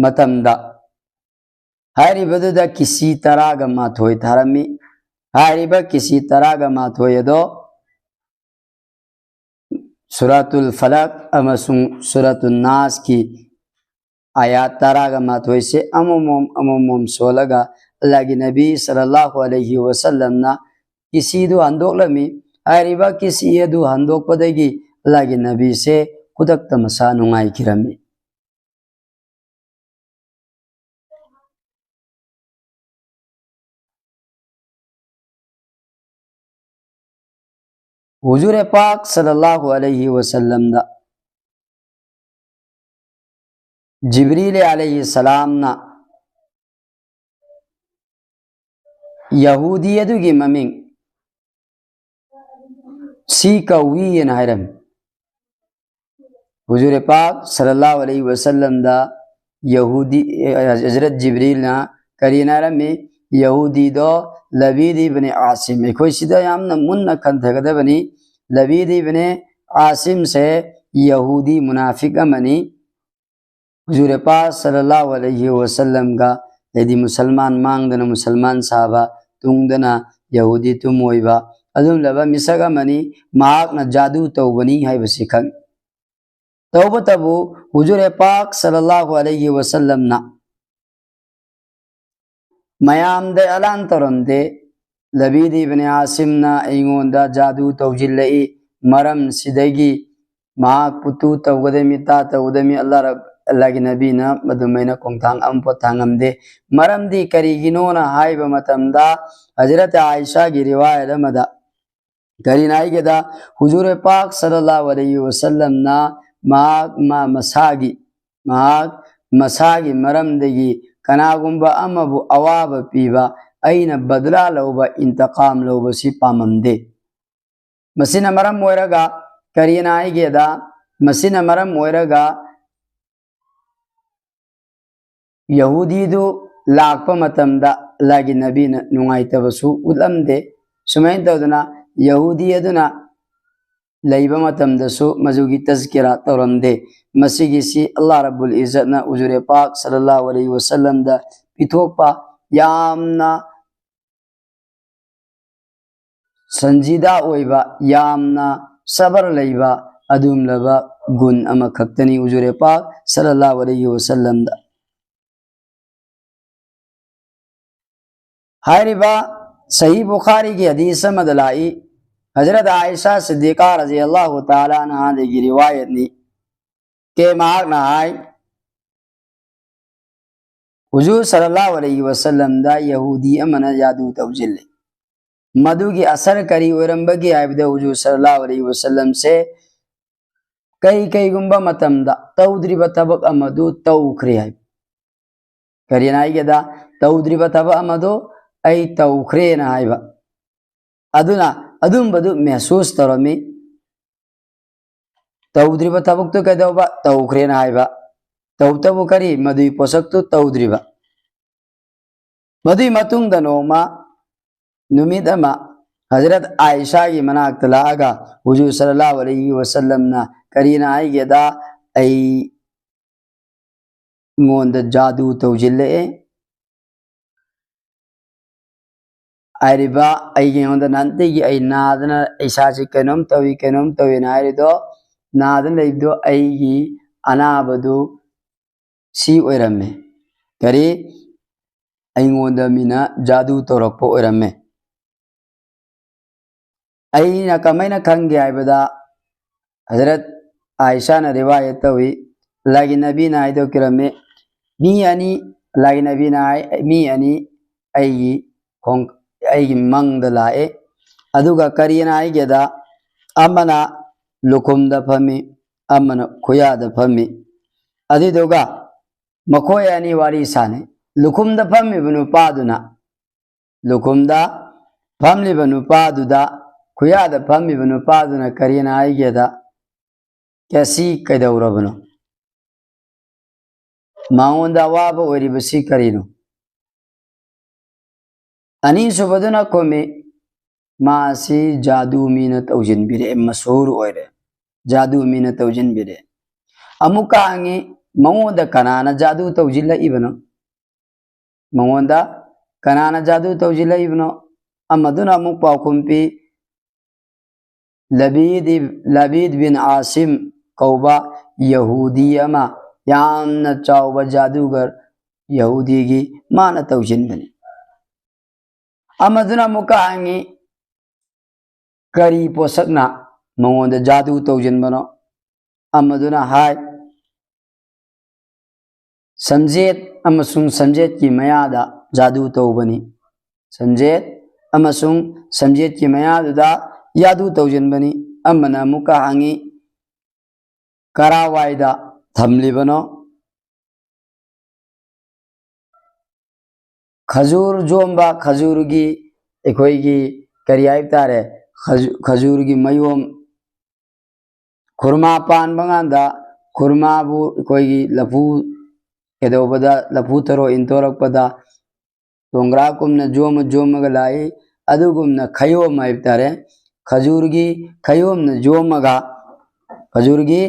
ꯃꯇꯝꯗ ꯍꯥꯏꯔꯤꯕꯗꯨꯗ ꯀꯤꯁꯤ ꯇꯔꯥꯒ ꯃꯥꯊꯣꯏ ꯊꯥꯔꯝꯃꯤ꯫ ꯍꯥꯏꯔꯤꯕ ꯀꯤꯁꯤ ꯇꯔꯥꯒ ꯃꯥꯊꯣꯏ ꯑꯗꯣ ꯁꯨꯔꯥꯇꯨꯜ ꯐꯂꯛ ꯑꯃꯁꯨꯡ ꯁꯨꯔꯥꯇꯨꯜ ꯅꯥꯁꯀꯤ ꯑꯥꯌꯥꯠ ꯇꯔꯥꯒ ꯃꯥꯊꯣꯏꯁꯦ ꯑꯃꯃꯝ ꯑꯃꯃꯝ ꯁꯣꯜꯂꯒ ꯑꯜꯂꯥꯍꯒꯤ ꯅꯕꯤ ꯁꯜꯂꯜꯂꯥꯍꯨ ꯑꯂꯩꯍꯤ ꯋꯁꯜꯂꯝꯅ ꯀꯤꯁꯤꯗꯨ ꯍꯟꯗꯣꯛꯂꯝꯃꯤ꯫ ꯍꯥꯏꯔꯤꯕ ꯀꯤꯁꯤ ꯑꯗꯨ ꯍꯟꯗꯣꯛꯄꯗꯒꯤ ꯑꯜꯂꯥꯍꯒꯤ ꯅꯕꯤꯁꯦ ꯈꯨꯗꯛꯇ ꯃꯁꯥ ꯅꯨꯡꯉꯥꯏꯈꯤꯔꯝꯃꯤ꯫ ꯍꯨꯖꯨꯔꯦ ꯄꯥꯛ ꯁꯜꯂꯜꯂꯥꯍꯨ ꯑꯂꯩꯍꯤ ꯋꯁꯜꯂꯝꯗ ꯖꯤꯕ꯭ꯔꯤꯜ ꯑꯂꯩꯍꯤ ꯁꯂꯥꯝꯅ ꯌꯍꯨꯗꯤ ꯑꯗꯨꯒꯤ ꯃꯃꯤꯡ ꯁꯤ ꯀꯧꯏ ꯍꯥꯏꯅ ꯍꯥꯏꯔꯝꯃꯤ꯫ ꯍꯨꯖꯨꯔꯦ ꯄꯥꯛ ꯁꯜꯂꯜꯂꯥꯍꯨ ꯑꯂꯩꯍꯤ ꯋꯁꯜꯂꯝꯗ ꯌꯍꯨꯗꯤ, ꯑꯦ, ꯍꯖꯔꯠ ꯖꯤꯕ꯭ꯔꯤꯜꯅ ꯀꯔꯤꯅ ꯍꯥꯏꯔꯝꯃꯤ? ꯌꯍꯨꯗꯤꯗꯣ ꯂꯕꯤꯗ ꯏꯕꯅꯦ ꯑꯥꯁꯤꯝ꯫ ꯑꯩꯈꯣꯏ ꯁꯤꯗ ꯌꯥꯝꯅ ꯃꯨꯟꯅ ꯈꯟꯊꯒꯗꯕꯅꯤ꯫ ꯂꯕꯤꯗ ꯏꯕꯅꯦ ꯑꯥꯁꯤꯝꯁꯦ ꯌꯍꯨꯗꯤ ꯃꯨꯅꯥꯐꯤꯛ ꯑꯃꯅꯤ꯫ ꯍꯨꯖꯨꯔꯦ ꯄꯥꯛ ꯁꯜꯂꯜꯂꯥꯍꯨ ꯑꯂꯩꯍꯤ ꯋꯁꯜꯂꯝꯒ, ꯍꯥꯏꯗꯤ ꯃꯨꯁꯜꯃꯥꯟ ꯃꯥꯡꯗꯅ ꯃꯨꯁꯜꯃꯥꯟ ꯁꯥꯕ, ꯇꯨꯡꯗꯅ ꯌꯍꯨꯗꯤ ꯇꯨꯝ ꯑꯣꯏꯕ, ꯑꯗꯨꯒꯨꯝꯂꯕ ꯃꯤꯁꯛ ꯑꯃꯅꯤ꯫ ꯃꯍꯥꯛꯅ ꯖꯥꯗꯨ ꯇꯧꯕꯅꯤ ꯍꯥꯏꯕꯁꯤ ꯈꯪꯏ꯫ ꯇꯧꯕꯇꯕꯨ ꯍꯨꯖꯨꯔꯦ ꯄꯥꯛ ꯁꯜꯂꯜꯂꯥꯍꯨ ꯑꯂꯩꯍꯤ ꯋꯁꯜꯂꯝꯅ ꯃꯌꯥꯝꯗ ꯑꯦꯂꯥꯟ ꯇꯧꯔꯝꯗꯦ꯫ ꯂꯕꯤꯗ ꯏꯕꯅꯦ ꯑꯥꯁꯤꯝꯅ ꯑꯩꯉꯣꯟꯗ ꯖꯥꯗꯨ ꯇꯧꯁꯤꯜꯂꯛꯏ, ꯃꯔꯝꯁꯤꯗꯒꯤ ꯃꯍꯥꯛ ꯄꯨꯇꯨ ꯇꯧꯒꯗꯃꯤ, ꯇꯥ ꯇꯧꯒꯗꯃꯤ, ꯑꯜꯂꯥ ꯔꯕ-, ꯑꯜꯂꯥꯒꯤ ꯅꯕꯤꯅ ꯃꯗꯨꯃꯥꯏꯅ ꯈꯣꯡꯊꯥꯡ ꯑꯃꯐꯥꯎ ꯊꯥꯡꯉꯝꯗꯦ꯫ ꯃꯔꯝꯗꯤ ꯀꯔꯤꯒꯤꯅꯣꯅ ꯍꯥꯏꯕ ꯃꯇꯝꯗ, ꯍꯖꯔꯠ ꯑꯥꯏꯁꯥꯒꯤ ꯔꯤꯋꯥꯌꯠ ꯑꯃꯗ ꯀꯔꯤꯅ ꯍꯥꯏꯒꯦꯗ, ꯍꯨꯖꯨꯔꯦ ꯄꯥꯛ ꯁꯜꯂꯜꯂꯥꯍꯨ ꯑꯂꯩꯍꯤ ꯋꯁꯜꯂꯝꯅ ꯃꯍꯥꯛ ꯃꯥ ꯃꯁꯥꯒꯤ, ꯃꯍꯥꯛ ꯃꯁꯥꯒꯤ ꯃꯔꯝꯗꯒꯤ ꯀꯅꯥꯒꯨꯝꯕ ꯑꯃꯕꯨ ꯑꯋꯥꯕ ꯄꯤꯕ, ꯑꯩꯅ ꯕꯗꯂꯥ ꯂꯧꯕ, ꯏꯟꯇꯀꯥꯝ ꯂꯧꯕꯁꯤ ꯄꯥꯝꯃꯝꯗꯦ꯫ ꯃꯁꯤꯅ ꯃꯔꯝ ꯑꯣꯏꯔꯒ ꯀꯔꯤꯅ ꯍꯥꯏꯒꯦꯗ, ꯃꯁꯤꯅ ꯃꯔꯝ ꯑꯣꯏꯔꯒ ꯌꯍꯨꯗꯤꯗꯨ ꯂꯥꯛꯄ ꯃꯇꯝꯗ ꯑꯜꯂꯥꯍꯒꯤ ꯅꯕꯤꯅ ꯅꯨꯡꯉꯥꯏꯇꯕꯁꯨ ꯎꯠꯂꯝꯗꯦ꯫ ꯁꯨꯃꯥꯏꯅ ꯇꯧꯗꯅ ꯌꯍꯨꯗꯤ ꯑꯗꯨꯅ ꯂꯩꯕ ꯃꯇꯝꯗꯁꯨ ꯃꯗꯨꯒꯤ ꯇꯖꯀꯤꯔꯥ ꯇꯧꯔꯝꯗꯦ꯫ ꯃꯁꯤꯒꯤꯁꯤ ꯑꯜꯂꯥꯍ ꯔꯕꯨꯜ ꯏꯖꯠꯅ ꯍꯨꯖꯨꯔꯦ ꯄꯥꯛ ꯁꯜꯂꯜꯂꯥꯍꯨ ꯑꯂꯩꯍꯤ ꯋꯁꯜꯂꯝꯗ ꯄꯤꯊꯣꯛꯄ ꯌꯥꯝꯅ ꯁꯟꯖꯤꯗꯥ ꯑꯣꯏꯕ, ꯌꯥꯝꯅ ꯁꯕꯔ ꯂꯩꯕ ꯑꯗꯨꯒꯨꯝꯂꯕ ꯒꯨꯟ ꯑꯃꯈꯛꯇꯅꯤ ꯍꯨꯖꯨꯔꯦ ꯄꯥꯛ ꯁꯜꯂꯜꯂꯥꯍꯨ ꯑꯂꯩꯍꯤ ꯋꯁꯜꯂꯝꯗ꯫ ꯍꯥꯏꯔꯤꯕ ꯁꯍꯤ ꯕꯨꯈꯥꯔꯤꯒꯤ ꯍꯗꯤꯁ ꯑꯃꯗ ꯂꯥꯛꯏ, ꯍꯖꯔꯠ ꯑꯥꯏꯁꯥ ꯁꯤꯗꯤꯀꯥ ꯔꯖꯤꯌꯜꯂꯥꯍꯨ ꯇꯥꯂꯥ ꯑꯟꯍꯥꯗꯒꯤ ꯔꯤꯋꯥꯌꯠꯅꯤ꯫ ꯀꯦ ꯃꯍꯥꯛꯅ ꯍꯥꯏ, ꯍꯨꯖꯨꯔ ꯁꯜꯂꯜꯂꯥꯍꯨ ꯑꯂꯩꯍꯤ ꯋꯁꯜꯂꯝꯗ ꯌꯍꯨꯗꯤ ꯑꯃꯅ ꯖꯥꯗꯨ ꯇꯧꯁꯤꯜꯂꯤ꯫ ꯃꯗꯨꯒꯤ ꯑꯁꯔ ꯀꯔꯤ ꯑꯣꯏꯔꯝꯕꯒꯦ ꯍꯥꯏꯕꯗ, ꯍꯨꯖꯨꯔ ꯁꯜꯂꯜꯂꯥꯍꯨ ꯑꯂꯩꯍꯤ ꯋꯁꯜꯂꯝꯁꯦ ꯀꯩ ꯀꯩꯒꯨꯝꯕ ꯃꯇꯝꯗ ꯇꯧꯗ꯭ꯔꯤꯕ ꯊꯕꯛ ꯑꯃꯗꯨ ꯇꯧꯈ꯭ꯔꯦ ꯍꯥꯏꯕ꯫ ꯀꯔꯤꯅ ꯍꯥꯏꯒꯦꯗ, ꯇꯧꯗ꯭ꯔꯤꯕ ꯊꯕꯛ ꯑꯃꯗꯨ ꯑꯩ ꯇꯧꯈ꯭ꯔꯦꯅ ꯍꯥꯏꯕ꯫ ꯑꯗꯨꯅ ꯑꯗꯨꯝꯕꯗꯨ ꯃꯦꯍꯁꯨꯁ ꯇꯧꯔꯝꯃꯤ꯫ ꯇꯧꯗ꯭ꯔꯤꯕ ꯊꯕꯛꯇꯨ ꯀꯩꯗꯧꯕ? ꯇꯧꯈ꯭ꯔꯦꯅ ꯍꯥꯏꯕ꯫ ꯇꯧꯕꯇꯕꯨ ꯀꯔꯤ? ꯃꯗꯨꯒꯤ ꯄꯣꯠꯁꯛꯇꯨ ꯇꯧꯗ꯭ꯔꯤꯕ꯫ ꯃꯗꯨꯒꯤ ꯃꯇꯨꯡꯗ ꯅꯣꯡꯃ ꯅꯨꯃꯤꯠ ꯑꯃ ꯍꯖꯔꯠ ꯑꯥꯏꯁꯥꯒꯤ ꯃꯅꯥꯛꯇ ꯂꯥꯛꯑꯒ ꯍꯨꯖꯨꯔ ꯁꯜꯂꯜꯂꯥꯍꯨ ꯑꯂꯩꯍꯤ ꯋꯁꯜꯂꯝꯅ ꯀꯔꯤꯅ ꯍꯥꯏꯒꯦꯗ, ꯑꯩ ꯑꯩꯉꯣꯟꯗ ꯖꯥꯗꯨ ꯇꯧꯁꯤꯜꯂꯛꯑꯦ꯫ ꯍꯥꯏꯔꯤꯕ ꯑꯩꯒꯤ ꯑꯩꯉꯣꯟꯗ ꯅꯍꯥꯟꯗꯒꯤ ꯑꯩ ꯅꯥꯗꯅ ꯏꯁꯥꯁꯤ ꯀꯩꯅꯣꯝ ꯇꯧꯏ, ꯀꯩꯅꯣꯝ ꯇꯧꯏꯅ ꯍꯥꯏꯔꯤꯗꯣ, ꯅꯥꯗꯅ ꯂꯩꯕꯗꯣ ꯑꯩꯒꯤ ꯑꯅꯥꯕꯗꯨ ꯁꯤ ꯑꯣꯏꯔꯝꯃꯦ꯫ ꯀꯔꯤ? ꯑꯩꯉꯣꯟꯗ ꯃꯤꯅ ꯖꯥꯗꯨ ꯇꯧꯔꯛꯄ ꯑꯣꯏꯔꯝꯃꯦ꯫ ꯑꯩꯅ ꯀꯃꯥꯏꯅ ꯈꯪꯒꯦ ꯍꯥꯏꯕꯗ, ꯍꯖꯔꯠ ꯑꯥꯏꯁꯥꯅ ꯔꯤꯋꯥꯌꯠ ꯇꯧꯏ, ꯑꯜꯂꯥꯍꯒꯤ ꯅꯕꯤꯅ ꯍꯥꯏꯗꯣꯛꯄꯤꯔꯝꯃꯤ, ꯃꯤ ꯑꯅꯤ, ꯑꯜꯂꯥꯍꯒꯤ ꯅꯕꯤꯅ ꯍꯥꯏ, ꯃꯤ ꯑꯅꯤ ꯑꯩꯒꯤ ꯈꯣꯡ-, ꯑꯩꯒꯤ ꯃꯪꯗ ꯂꯥꯛꯑꯦ꯫ ꯑꯗꯨꯒ ꯀꯔꯤꯅ ꯍꯥꯏꯒꯦꯗ, ꯑꯃꯅ ꯂꯨꯈꯨꯝꯗ ꯐꯝꯃꯤ, ꯑꯃꯅ ꯈꯨꯌꯥꯗ ꯐꯝꯃꯤ꯫ ꯑꯗꯨꯏꯗꯨꯒ ꯃꯈꯣꯏ ꯑꯅꯤ ꯋꯥꯔꯤ ꯁꯥꯟꯅꯩ꯫ ꯂꯨꯈꯨꯝꯗ ꯐꯝꯃꯤꯕ ꯅꯨꯄꯥꯗꯨꯅ, ꯂꯨꯈꯨꯝꯗ ꯐꯝꯂꯤꯕ ꯅꯨꯄꯥꯗꯨꯗ, ꯈꯨꯌꯥꯗ ꯐꯝꯃꯤꯕ ꯅꯨꯄꯥꯗꯨꯅ ꯀꯔꯤꯅ ꯍꯥꯏꯒꯦꯗ, "ꯀꯦꯁꯤ ꯀꯩꯗꯧꯔꯕꯅꯣ? ꯃꯉꯣꯟꯗ ꯑꯋꯥꯕ ꯑꯣꯏꯔꯤꯕꯁꯤ ꯀꯔꯤꯅꯣ?" ꯑꯅꯤꯁꯨꯕꯗꯨꯅ ꯈꯨꯝꯃꯤ, ꯃꯥꯁꯤ ꯖꯥꯗꯨ ꯃꯤꯅ ꯇꯧꯁꯤꯟꯕꯤꯔꯦ, ꯃꯁꯍꯨꯔ ꯑꯣꯏꯔꯦ, ꯖꯥꯗꯨ ꯃꯤꯅ ꯇꯧꯁꯤꯟꯕꯤꯔꯦ꯫ ꯑꯃꯨꯛꯀ ꯍꯪꯉꯤ, ꯃꯉꯣꯟꯗ ꯀꯅꯥꯅ ꯖꯥꯗꯨ ꯇꯧꯁꯤꯜꯂꯛꯏꯕꯅꯣ? ꯃꯉꯣꯟꯗ ꯀꯅꯥꯅ ꯖꯥꯗꯨ ꯇꯧꯁꯤꯜꯂꯛꯏꯕꯅꯣ? ꯑꯃꯗꯨꯅ ꯑꯃꯨꯛ ꯄꯥꯎꯈꯨꯝ ꯄꯤ, ꯂꯕꯤꯗ ꯏꯕ-, ꯂꯕꯤꯗ ꯕꯤꯟ ꯑꯥꯁꯤꯝ ꯀꯧꯕ ꯌꯍꯨꯗꯤ ꯑꯃ, ꯌꯥꯝꯅ ꯆꯥꯎꯕ ꯖꯥꯗꯨꯒꯔ ꯌꯍꯨꯗꯤꯒꯤ, ꯃꯥꯅ ꯇꯧꯁꯤꯟꯕꯅꯤ꯫ ꯑꯃꯗꯨꯅ ꯑꯃꯨꯛꯀ ꯍꯪꯉꯤ, ꯀꯔꯤ ꯄꯣꯠꯁꯛꯅ ꯃꯉꯣꯟꯗ ꯖꯥꯗꯨ ꯇꯧꯁꯤꯟꯕꯅꯣ? ꯑꯃꯗꯨꯅ ꯍꯥꯏ, ꯁꯝꯖꯦꯠ ꯑꯃꯁꯨꯡ ꯁꯝꯖꯦꯠꯀꯤ ꯃꯌꯥꯗ ꯖꯥꯗꯨ ꯇꯧꯕꯅꯤ꯫ ꯁꯝꯖꯦꯠ ꯑꯃꯁꯨꯡ ꯁꯝꯖꯦꯠꯀꯤ ꯃꯌꯥꯗꯨꯗ ꯖꯥꯗꯨ ꯇꯧꯁꯤꯟꯕꯅꯤ꯫ ꯑꯃꯅ ꯑꯃꯨꯛꯀ ꯍꯪꯉꯤ, ꯀꯔꯥꯏꯋꯥꯏꯗ ꯊꯝꯂꯤꯕꯅꯣ? ꯈꯖꯨꯔ ꯌꯣꯝꯕ, ꯈꯖꯨꯔꯒꯤ, ꯑꯩꯈꯣꯏꯒꯤ ꯀꯔꯤ ꯍꯥꯏꯕ ꯇꯥꯔꯦ, ꯈꯖꯨ-, ꯈꯖꯨꯔꯒꯤ ꯃꯌꯣꯝ, ꯈꯨꯔꯃꯥ ꯄꯥꯟꯕ ꯀꯥꯟꯗ ꯈꯨꯔꯃꯥꯕꯨ ꯑꯩꯈꯣꯏꯒꯤ ꯂꯐꯨ ꯀꯩꯗꯧꯕꯗ, ꯂꯐꯨ ꯊꯔꯣ ꯏꯟꯊꯣꯔꯛꯄꯗ ꯇꯣꯡꯒ꯭ꯔꯥ ꯀꯨꯝꯅ ꯌꯣꯝꯃ ꯌꯣꯝꯃꯒ ꯂꯥꯛꯏ꯫ ꯑꯗꯨꯒꯨꯝꯅ ꯈꯌꯣꯝ ꯍꯥꯏꯕ ꯇꯥꯔꯦ, ꯈꯖꯨꯔꯒꯤ ꯈꯌꯣꯝꯅ ꯌꯣꯝꯃꯒ, ꯈꯖꯨꯔꯒꯤ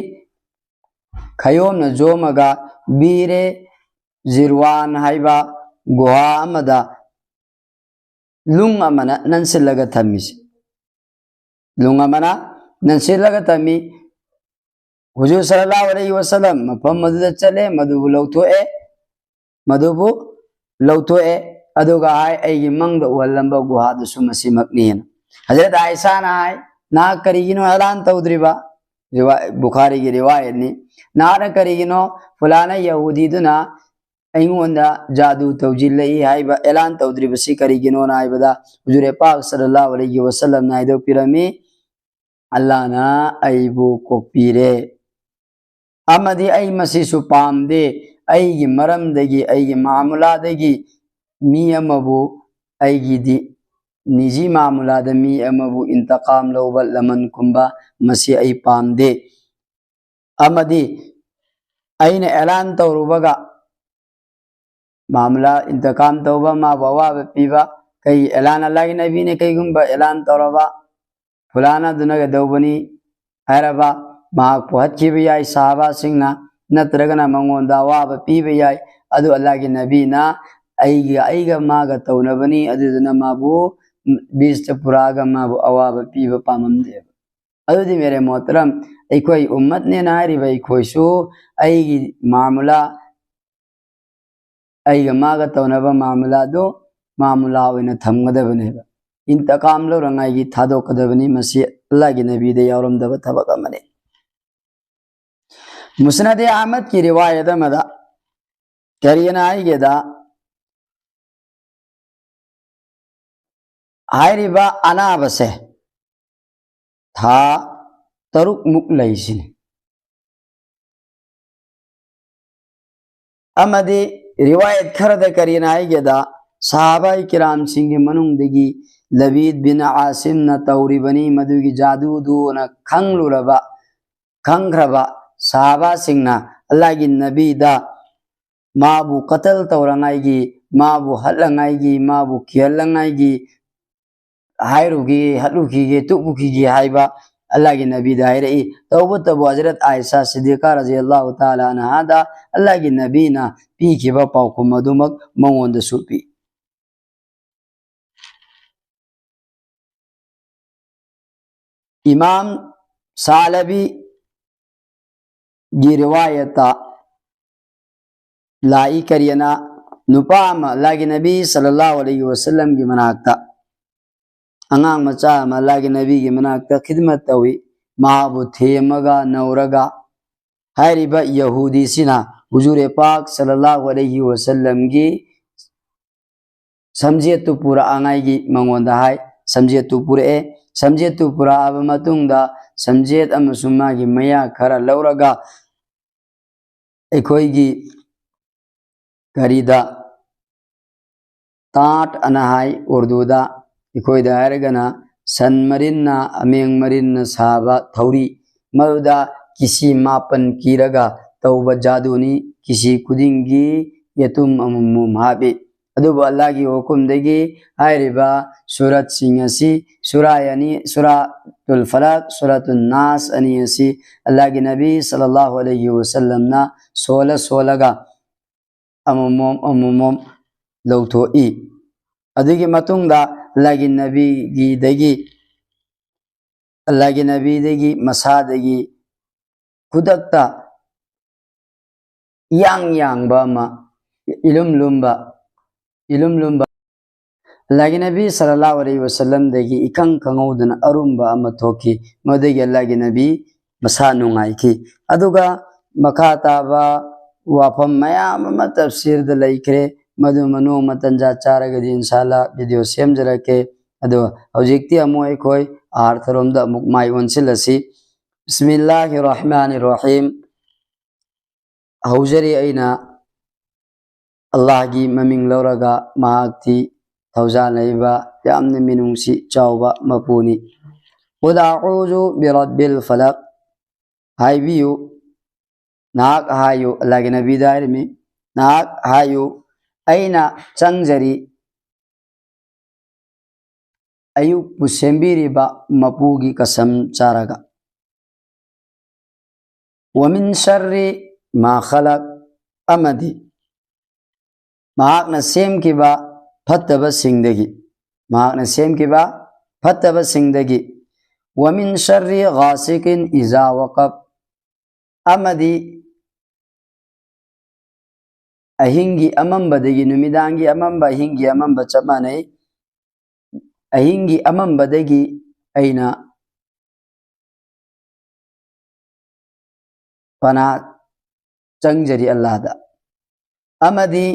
ꯈꯌꯣꯝꯅ ꯌꯣꯝꯃꯒ ꯕꯤꯔꯦ ꯖꯤꯔꯋꯥꯟ ꯍꯥꯏꯕ ꯒꯨꯍꯥ ꯑꯃꯗ ꯅꯨꯡ ꯑꯃꯅ ꯅꯟꯁꯤꯜꯂꯒ ꯊꯝꯃꯤꯁꯦ꯫ ꯅꯨꯡ ꯑꯃꯅ ꯅꯟꯁꯤꯜꯂꯒ ꯊꯝꯃꯤ꯫ ꯍꯨꯖꯨꯔ ꯁꯜꯂꯜꯂꯥꯍꯨ ꯑꯂꯩꯍꯤ ꯋꯁꯜꯂꯝ ꯃꯐꯝ ꯑꯗꯨꯗ ꯆꯠꯂꯦ, ꯃꯗꯨꯕꯨ ꯂꯧꯊꯣꯛꯑꯦ, ꯃꯗꯨꯕꯨ ꯂꯧꯊꯣꯛꯑꯦ, ꯑꯗꯨꯒ ꯍꯥꯏ, "ꯑꯩꯒꯤ ꯃꯪꯗ ꯎꯍꯜꯂꯝꯕ ꯒꯨꯍꯥꯗꯨꯁꯨ ꯃꯁꯤꯃꯛꯅꯤ" ꯍꯥꯏꯅ꯫ ꯍꯖꯔꯠ ꯑꯥꯏꯁꯥꯅ ꯍꯥꯏ, "ꯅꯍꯥꯛ ꯀꯔꯤꯒꯤꯅꯣ ꯑꯦꯂꯥꯟ ꯇꯧꯗ꯭ꯔꯤꯕ?" ꯔꯤꯋꯥ-, ꯕꯨꯈꯥꯔꯤꯒꯤ ꯔꯤꯋꯥꯌꯠꯅꯤ꯫ "ꯅꯍꯥꯛꯅ ꯀꯔꯤꯒꯤꯅꯣ ꯐꯨꯂꯥꯅ ꯌꯍꯨꯗꯤꯗꯨꯅ ꯑꯩꯉꯣꯟꯗ ꯖꯥꯗꯨ ꯇꯧꯁꯤꯜꯂꯛꯏ ꯍꯥꯏꯕ ꯑꯦꯂꯥꯟ ꯇꯧꯗ꯭ꯔꯤꯕꯁꯤ ꯀꯔꯤꯒꯤꯅꯣꯅ?" ꯍꯥꯏꯕꯗ ꯍꯨꯖꯨꯔꯦ ꯄꯥꯛ ꯁꯜꯂꯜꯂꯥꯍꯨ ꯑꯂꯩꯍꯤ ꯋꯁꯜꯂꯝꯅ ꯍꯥꯏꯗꯣꯛꯄꯤꯔꯝꯃꯤ, "ꯑꯜꯂꯥꯅ ꯑꯩꯕꯨ ꯀꯣꯛꯄꯤꯔꯦ, ꯑꯃꯗꯤ ꯑꯩ ꯃꯁꯤꯁꯨ ꯄꯥꯝꯗꯦ, ꯑꯩꯒꯤ ꯃꯔꯝꯗꯒꯤ, ꯑꯩꯒꯤ ꯃꯥꯃꯨꯂꯥꯗꯒꯤ ꯃꯤ ꯑꯃꯕꯨ, ꯑꯩꯒꯤꯗꯤ ꯅꯤꯖꯤ ꯃꯥꯃꯨꯂꯥꯗ ꯃꯤ ꯑꯃꯕꯨ ꯏꯟꯇꯀꯥꯝ ꯂꯧꯕ ꯂꯃꯟ ꯈꯨꯝꯕ, ꯃꯁꯤ ꯑꯩ ꯄꯥꯝꯗꯦ꯫ ꯑꯃꯗꯤ ꯑꯩꯅ ꯑꯦꯂꯥꯟ ꯇꯧꯔꯨꯕꯒ ꯃꯥꯃꯨꯂꯥ ꯏꯟꯇꯀꯥꯝ ꯇꯧꯕ, ꯃꯥꯕꯨ ꯑꯋꯥꯕ ꯄꯤꯕ, ꯀꯩ ꯑꯦꯂꯥꯟ ꯑꯜꯂꯥꯍꯒꯤ ꯅꯕꯤꯅ ꯀꯩꯒꯨꯝꯕ ꯑꯦꯂꯥꯟ ꯇꯧꯔꯕ, ꯐꯨꯂꯥꯅ ꯑꯗꯨꯅ ꯀꯩꯗꯧꯕꯅꯤ ꯍꯥꯏꯔꯕ, ꯃꯍꯥꯛꯄꯨ ꯍꯠꯈꯤꯕ ꯌꯥꯏ ꯁꯍꯥꯕꯥꯁꯤꯡꯅ, ꯅꯠꯇ꯭ꯔꯒꯅ ꯃꯉꯣꯟꯗ ꯑꯋꯥꯕ ꯄꯤꯕ ꯌꯥꯏ꯫ ꯑꯗꯨ ꯑꯜꯂꯥꯍꯒꯤ ꯅꯕꯤꯅ ꯑꯩꯒ, ꯑꯩꯒ ꯃꯥꯒ ꯇꯧꯅꯕꯅꯤ, ꯑꯗꯨꯗꯨꯅ ꯃꯥꯕꯨ ꯕꯤꯁꯇ ꯄꯨꯔꯛꯑꯒ ꯃꯥꯕꯨ ꯑꯋꯥꯕ ꯄꯤꯕ ꯄꯥꯝꯃꯝꯗꯦꯕ꯫ ꯑꯗꯨꯗꯤ ꯃꯦꯔꯦ ꯃꯣꯍꯇꯔꯝ, ꯑꯩꯈꯣꯏ ꯎꯝꯃꯠꯅꯦꯅ ꯍꯥꯏꯔꯤꯕ ꯑꯩꯈꯣꯏꯁꯨ ꯑꯩꯒꯤ ꯃꯥꯃꯨꯂꯥ, ꯑꯩꯒ ꯃꯥꯒ ꯇꯧꯅꯕ ꯃꯥꯃꯨꯂꯥꯗꯨ ꯃꯥꯃꯨꯂꯥ ꯑꯣꯏꯅ ꯊꯝꯒꯗꯕꯅꯦꯕ꯫ ꯏꯟꯇꯀꯥꯝ ꯂꯧꯔꯉꯥꯏꯒꯤ ꯊꯥꯗꯣꯛꯀꯗꯕꯅꯤ꯫ ꯃꯁꯤ ꯑꯜꯂꯥꯍꯒꯤ ꯅꯕꯤꯗ ꯌꯥꯎꯔꯝꯗꯕ ꯊꯕꯛ ꯑꯃꯅꯤ꯫ ꯃꯨꯁꯅꯗꯦ ꯑꯍꯃꯗꯀꯤ ꯔꯤꯋꯥꯌꯠ ꯑꯃꯗ ꯀꯔꯤꯅ ꯍꯥꯏꯒꯦꯗ, ꯍꯥꯏꯔꯤꯕ ꯑꯅꯥꯕꯁꯦ ꯊꯥ ꯇꯔꯨꯛꯃꯨꯛ ꯂꯩꯁꯤꯅꯤ꯫ ꯑꯃꯗꯤ ꯔꯤꯋꯥꯌꯠ ꯈꯔꯗ ꯀꯔꯤꯅ ꯍꯥꯏꯒꯦꯗ, ꯁꯍꯥꯕꯥꯏ ꯀꯤꯔꯥꯝꯁꯤꯡꯒꯤ ꯃꯅꯨꯡꯗꯒꯤ ꯂꯕꯤꯗ ꯕꯤꯟ ꯑꯥꯁꯤꯝꯅ ꯇꯧꯔꯤꯕꯅꯤ, ꯃꯗꯨꯒꯤ ꯖꯥꯗꯨꯗꯨꯅ ꯈꯪꯂꯨꯔꯕ, ꯈꯪꯈ꯭ꯔꯕ ꯁꯍꯥꯕꯥꯁꯤꯡꯅ ꯑꯜꯂꯥꯍꯒꯤ ꯅꯕꯤꯗ ꯃꯥꯕꯨ ꯀꯇꯜ ꯇꯧꯔꯉꯥꯏꯒꯤ, ꯃꯥꯕꯨ ꯍꯠꯂꯉꯥꯏꯒꯤ, ꯃꯥꯕꯨ ꯀꯤꯍꯜꯂꯉꯥꯏꯒꯤ ꯍꯥꯏꯔꯨꯒꯦ, ꯍꯠꯂꯨꯈꯤꯒꯦ, ꯇꯨꯞꯂꯨꯈꯤꯒꯦ ꯍꯥꯏꯕ ꯑꯜꯂꯥꯍꯒꯤ ꯅꯕꯤꯗ ꯍꯥꯏꯔꯛꯏ꯫ ꯇꯧꯕꯇꯕꯨ ꯍꯖꯔꯠ ꯑꯥꯏꯁꯥ ꯁꯤꯗꯤꯀꯥ ꯔꯖꯤꯌꯜꯂꯥꯍꯨ ꯇꯥꯂꯥ ꯑꯟꯍꯥꯗ ꯑꯜꯂꯥꯍꯒꯤ ꯅꯕꯤꯅ ꯄꯤꯈꯤꯕ ꯄꯥꯎꯈꯨꯝ ꯑꯗꯨꯃꯛ ꯃꯉꯣꯟꯗꯁꯨ ꯄꯤ꯫ ꯏꯃꯥꯝ ꯁꯥꯂꯕꯤꯒꯤ ꯔꯤꯋꯥꯌꯠꯇ ꯂꯥꯛꯏ ꯀꯔꯤꯅ, ꯅꯨꯄꯥ ꯑꯃ ꯑꯜꯂꯥꯍꯒꯤ ꯅꯕꯤ ꯁꯜꯂꯜꯂꯥꯍꯨ ꯑꯂꯩꯍꯤ ꯋꯁꯜꯂꯝꯒꯤ ꯃꯅꯥꯛꯇ, ꯑꯉꯥꯡ ꯃꯆꯥ ꯑꯃ ꯑꯜꯂꯥꯍꯒꯤ ꯅꯕꯤꯒꯤ ꯃꯅꯥꯛꯇ ꯈꯤꯗꯃꯠ ꯇꯧꯏ, ꯃꯍꯥꯛꯄꯨ ꯊꯦꯝꯃꯒ ꯅꯧꯔꯒ꯫ ꯍꯥꯏꯔꯤꯕ ꯌꯍꯨꯗꯤꯁꯤꯅ ꯍꯨꯖꯨꯔꯦ ꯄꯥꯛ ꯁꯜꯂꯜꯂꯥꯍꯨ ꯑꯂꯩꯍꯤ ꯋꯁꯜꯂꯝꯒꯤ ꯁꯝꯖꯦꯠꯇꯨ ꯄꯨꯔꯛꯅꯉꯥꯏꯒꯤ ꯃꯉꯣꯟꯗ ꯍꯥꯏ꯫ ꯁꯝꯖꯦꯠꯇꯨ ꯄꯨꯔꯛꯑꯦ꯫ ꯁꯝꯖꯦꯠꯇꯨ ꯄꯨꯔꯛꯑꯕ ꯃꯇꯨꯡꯗ ꯁꯝꯖꯦꯠ ꯑꯃꯁꯨꯡ ꯃꯥꯒꯤ ꯃꯌꯥ ꯈꯔ ꯂꯧꯔꯒ ꯑꯩꯈꯣꯏꯒꯤ ꯀꯔꯤꯗ ꯇꯥꯠ ꯑꯅ ꯍꯥꯏ ꯎꯔꯗꯨꯗ, ꯑꯩꯈꯣꯏꯗ ꯍꯥꯏꯔꯒꯅ ꯁꯟ ꯃꯔꯤꯟꯅ, ꯑꯃꯦꯡ ꯃꯔꯤꯟꯅ ꯁꯥꯕ ꯊꯧꯔꯤ, ꯃꯗꯨꯗ ꯀꯤꯁꯤ ꯃꯥꯄꯟ ꯀꯤꯔꯒ ꯇꯧꯕ ꯖꯥꯗꯨꯅꯤ꯫ ꯀꯤꯁꯤ ꯈꯨꯗꯤꯡꯒꯤ ꯌꯦꯇꯨꯝ ꯑꯃꯃꯝ ꯍꯥꯞꯄꯤ꯫ ꯑꯗꯨꯕꯨ ꯑꯜꯂꯥꯍꯒꯤ ꯍꯨꯀꯨꯝꯗꯒꯤ ꯍꯥꯏꯔꯤꯕ ꯁꯨꯔꯠꯁꯤꯡ ꯑꯁꯤ, ꯁꯨꯔꯥ ꯑꯅꯤ, ꯁꯨꯔꯥꯇꯨꯜ ꯐꯂꯛ, ꯁꯨꯔꯥꯇꯨꯟ ꯅꯥꯁ ꯑꯅꯤ ꯑꯁꯤ ꯑꯜꯂꯥꯍꯒꯤ ꯅꯕꯤ ꯁꯜꯂꯜꯂꯥꯍꯨ ꯑꯂꯩꯍꯤ ꯋꯁꯜꯂꯝꯅ ꯁꯣꯜꯂ ꯁꯣꯜꯂꯒ ꯑꯃꯃꯝ ꯑꯃꯃꯝ ꯂꯧꯊꯣꯛꯏ꯫ ꯑꯗꯨꯒꯤ ꯃꯇꯨꯡꯗ ꯑꯜꯂꯥꯍꯒꯤ ꯅꯕꯤꯒꯤꯗꯒꯤ, ꯑꯜꯂꯥꯍꯒꯤ ꯅꯕꯤꯗꯒꯤ ꯃꯁꯥꯗꯒꯤ ꯈꯨꯗꯛꯇ ꯏꯌꯥꯡ ꯌꯥꯡꯕ ꯑꯃ, ꯏꯂꯨꯝ ꯂꯨꯝꯕ, ꯏꯂꯨꯝ ꯂꯨꯝꯕ, ꯑꯜꯂꯥꯍꯒꯤ ꯅꯕꯤ ꯁꯜꯂꯜꯂꯥꯍꯨ ꯑꯂꯩꯍꯤ ꯋꯁꯜꯂꯝꯗꯒꯤ ꯏꯈꯪ ꯈꯪꯍꯧꯗꯅ ꯑꯔꯨꯝꯕ ꯑꯃ ꯊꯣꯛꯈꯤ꯫ ꯃꯗꯨꯗꯒꯤ ꯑꯜꯂꯥꯍꯒꯤ ꯅꯕꯤ ꯃꯁꯥ ꯅꯨꯡꯉꯥꯏꯈꯤ꯫ ꯑꯗꯨꯒ ꯃꯈꯥ ꯇꯥꯕ ꯋꯥꯐꯝ ꯃꯌꯥꯝ ꯑꯃ ꯇꯐꯁꯤꯔꯗ ꯂꯩꯈ꯭ꯔꯦ꯫ ꯃꯗꯨ ꯅꯣꯡꯃ ꯇꯟꯖꯥ ꯆꯥꯔꯒꯗꯤ ꯏꯟꯁꯥ ꯑꯜꯂꯥꯍ ꯚꯤꯗꯤꯑꯣ ꯁꯦꯝꯖꯔꯛꯀꯦ꯫ ꯑꯗꯣ ꯍꯧꯖꯤꯛꯇꯤ ꯑꯃꯨꯛ ꯑꯩꯈꯣꯏ ꯑꯥꯔꯊꯔꯣꯝꯗ ꯑꯃꯨꯛ ꯃꯥꯏ ꯑꯣꯟꯁꯤꯜꯂꯁꯤ꯫ ꯕꯤꯁꯃꯤꯜꯂꯥꯍꯤꯔ ꯔꯍꯃꯥꯅꯤꯔ ꯔꯍꯤꯝ꯫ ꯍꯧꯖꯔꯤ ꯑꯩꯅ ꯑꯜꯂꯥꯍꯒꯤ ꯃꯃꯤꯡ ꯂꯧꯔꯒ, ꯃꯍꯥꯛꯇꯤ ꯊꯧꯖꯥꯜ ꯂꯩꯕ, ꯌꯥꯝꯅ ꯃꯤꯅꯨꯡꯁꯤ ꯆꯥꯎꯕ ꯃꯄꯨꯅꯤ꯫ ꯀꯨꯜ ꯑꯑꯨꯖꯨ ꯕꯤꯔꯕꯤꯜ ꯐꯂꯛ꯫ ꯍꯥꯏꯕꯤꯌꯨ, ꯅꯍꯥꯛ ꯍꯥꯏꯌꯨ, ꯑꯜꯂꯥꯍꯒꯤ ꯅꯕꯤꯗ ꯍꯥꯏꯔꯝꯃꯤ, ꯅꯍꯥꯛ ꯍꯥꯏꯌꯨ, ꯑꯩꯅ ꯆꯪꯖꯔꯤ ꯑꯌꯨꯛꯄꯨ ꯁꯦꯝꯕꯤꯔꯤꯕ ꯃꯄꯨꯒꯤ ꯀꯁꯝ ꯆꯥꯔꯒ꯫ ꯋꯥꯃꯤꯟ ꯁꯔ꯭ꯔꯤ ꯃꯥ ꯈꯂꯛ, ꯑꯃꯗꯤ ꯃꯍꯥꯛꯅ ꯁꯦꯝꯈꯤꯕ ꯐꯠꯇꯕꯁꯤꯡꯗꯒꯤ, ꯃꯍꯥꯛꯅ ꯁꯦꯝꯈꯤꯕ ꯐꯠꯇꯕꯁꯤꯡꯗꯒꯤ꯫ ꯋꯥꯃꯤꯟ ꯁꯔ꯭ꯔꯤ ꯒꯥꯁꯤꯀꯤꯟ ꯏꯖꯥ ꯋꯥꯀꯕ, ꯑꯃꯗꯤ ꯑꯍꯤꯡꯒꯤ ꯑꯃꯝꯕꯗꯒꯤ, ꯅꯨꯃꯤꯗꯥꯡꯒꯤ ꯑꯃꯝꯕ, ꯑꯍꯤꯡꯒꯤ ꯑꯃꯝꯕ ꯆꯞ ꯃꯥꯟꯅꯩ꯫ ꯑꯍꯤꯡꯒꯤ ꯑꯃꯝꯕꯗꯒꯤ ꯑꯩꯅ ꯄꯅꯥ ꯆꯪꯖꯔꯤ ꯑꯜꯂꯥꯍꯗ꯫ ꯑꯃꯗꯤ